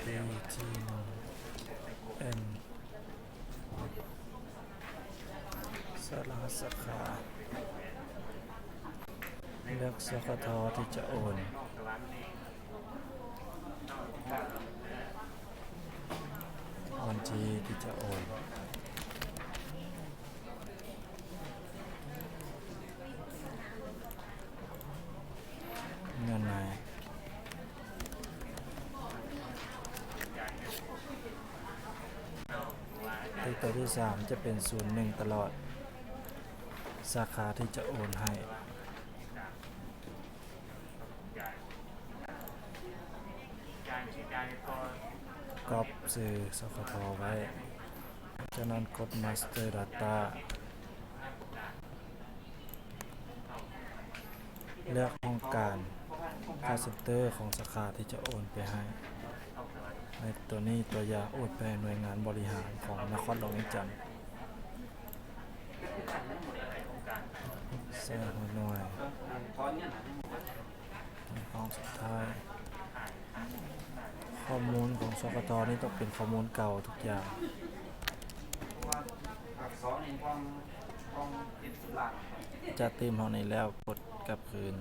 P T M ສະລະຫັດສາຂາ ເລືອກ ສຄທ ທີ່ຈະໂອນ ວັນທີທີ່ຈະໂອນ. ເງື່ອນໄຂ ແລະ ຕົວທີສາມຈະເປັນ ສູນໜຶ່ງ ຕະຫຼອດ ສາຂາທີ່ຈະໂອນໃຫ້. ກອບຊື່ ສຄທ ໄວ້, ຈາກນັ້ນກົດ Master Data. ເລືອກຫ້ອງການ call center ຂອງສາຂາທີ່ຈະໂອນໄປໃຫ້. ໃນຕົວນີ້ ຕົວຢ່າງ ໂອນໄປໃຫ້ໜ່ວຍງານບໍລິຫານຂອງນະຄອນຫຼວງວຽງຈັນ. ໃສ່ຫົວໜ່ວຍ. ໃນຫ້ອງສຸດທ້າຍ ຂໍ້ມູນຂອງ ສຄທ ນີ້ຕ້ອງເປັນຂໍ້ມູນເກົ່າທຸກຢ່າງ. ຈະຕື່ມຫ້ອງນີ້ແລ້ວກົດກັບຄືນ.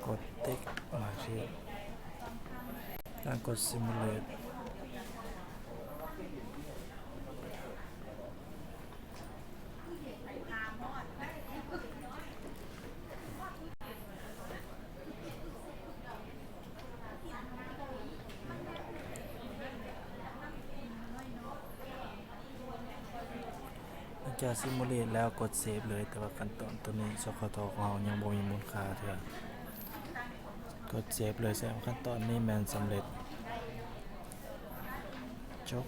ກົດຕິກມາທີ່ ແລ້ວກົດ Simulate. ຫຼັງຈາກ Simulate ແລ້ວ ກົດ Save ເລີຍ, ແຕ່ວ່າຂັ້ນຕອນຕົວນີ້ ສຄທ ຂອງເຮົາຍັງບໍ່ມີມູນຄ່າເທື່ອ. ກົດ Save ເລີຍ, ສະແດງວ່າຂັ້ນຕອນນີ້ແມ່ນສຳເລັດ. ຈົບ.